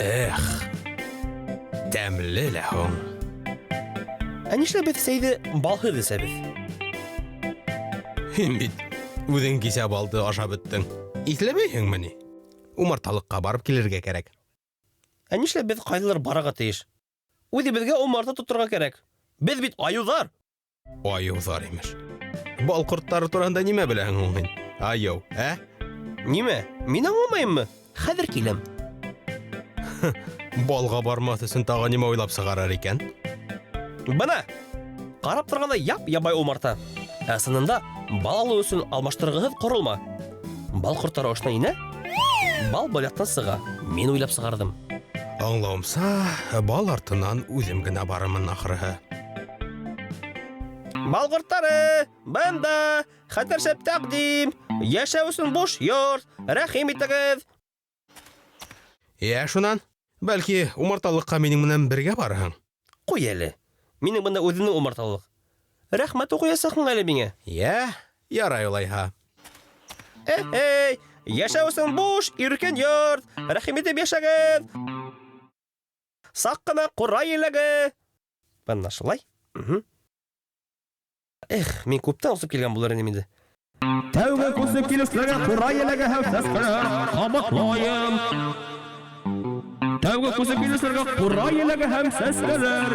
Эх, тәмле лә һуң. Ә нишләп беҙ сәйҙе балһыҙ эсәбеҙ? Һин бит үҙең кисә балды ашап бөттөң. Иҫләмәйһеңме ни? Умарталыҡҡа барып килергә кәрәк. Ә нишләп беҙ ҡайҙалыр барырға тейеш? Үҙебеҙгә умарта тоторға кәрәк. Беҙ бит айыуҙар. Айыуҙар имеш. Бал ҡорттары тураһында нимә беләһең һуң һин? Айыу, ә? Нимә? Мин аңламайыммы? Хәҙер киләм. Балға бармаҫ өсөн тағы нимә уйлап сығарыр икән? Бына, ҡарап торғанда яп-ябай умарта. Ә сынында бал алыу өсөн алмаштырғыһыҙ ҡоролма. Бал ҡорттары ошона инә, бал был яҡтан сыға. Мин уйлап сығарҙым. Аңлауымса, бал артынан үҙем генә барырмын ахырыһы. Бал ҡорттары, бында, хәтәр шәп тәҡдим. Йәшәү өсөн буш йорт, рәхим итегеҙ. Йә, шунан, бәлки, умарталыҡҡа минең менән бергә барырһың? Ҡуй әле. Минең бында үҙемдең умарталыҡ. Рәхмәт уҡыясаҡһың әле миңә. Йә, ярай улайһа. Эй, йәшәү өсөн буш, иркен йорт. Рәхим итеп йәшәгеҙ. Саҡ ҡына ҡурай еләге. Бына шулай. Мгм. Эх, мин күптән осоп килгән булыр инем инде. Тәүге күсеп килеүселәргә ҡурай еләге һәм сәскәләр ҡабатлайым. Тәүге күсеп килеүселәргә ҡурай еләге һәм сәскәләр.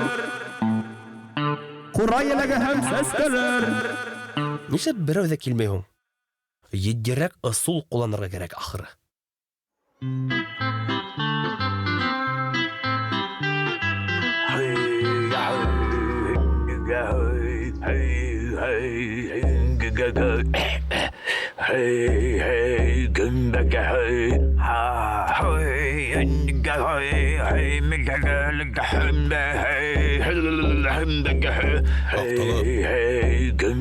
Ҡурай еләге һәм сәскәләр. Нишләп берәү ҙә килмәй һуң? Етдирәк ысул ҡулланырға кәрәк ахыры.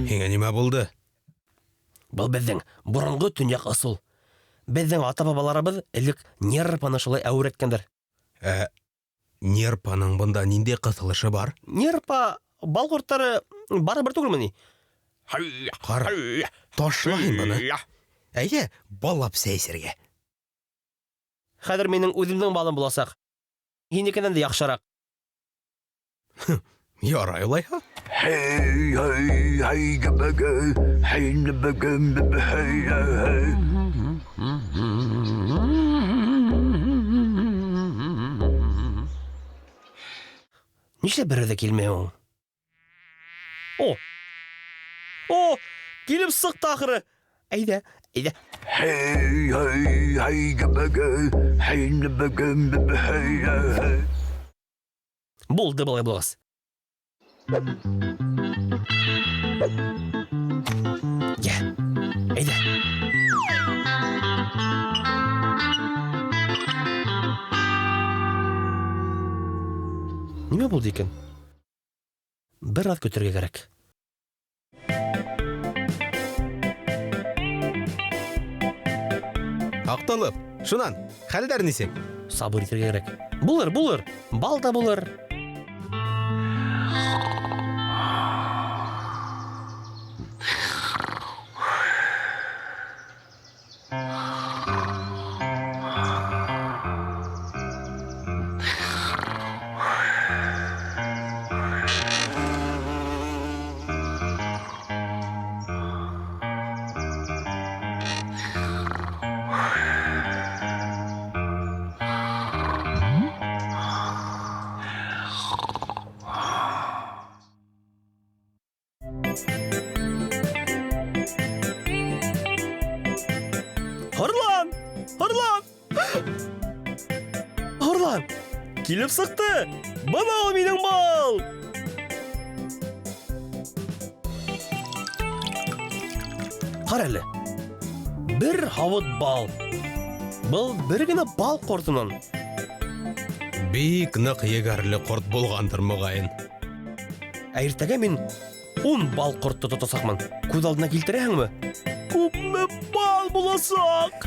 Һиңә нимә булды? Был беҙҙең боронғо төньяҡ ысул. Беҙҙең ата-бабаларыбыҙ элек нерпаны шулай әүрәткәндәр. Ә нерпаның бында ниндәй ҡыҫылышы бар? Нерпа, бал ҡорттары барыбер түгелме ни? Ҡара, ташла һин быны. Әйҙә, баллап сәй эсергә. Хәҙер минең үҙемдең балым буласаҡ. Һинекенән дә яҡшыраҡ. Ярай улайһа. Нишләп берәү ҙә килмәй һуң? О! О! Килеп сыҡты ахыры. Әйҙә, әйҙә. Булды былай булғас. Йә, әйҙә. Нимә булды икән? Бер аҙ көтөргә кәрәк. Аҡталып, шунан, хәлдәр нисек? Сабыр итергә кәрәк. Булыр, булыр. Бал да булыр. Һырлан! Һырлан! Һырлан! Килеп сыҡты! Бына ул минең бал! Ҡара әле. Бер һауыт бал. Был бер генә бал ҡортонан. Бик ныҡ егәрле ҡорт булғандыр, моғайын. Ә иртәгә мин 10 бал ҡортто тотасаҡмын. Күҙ алдына килтерәһеңме? Күпме бал буласаҡ!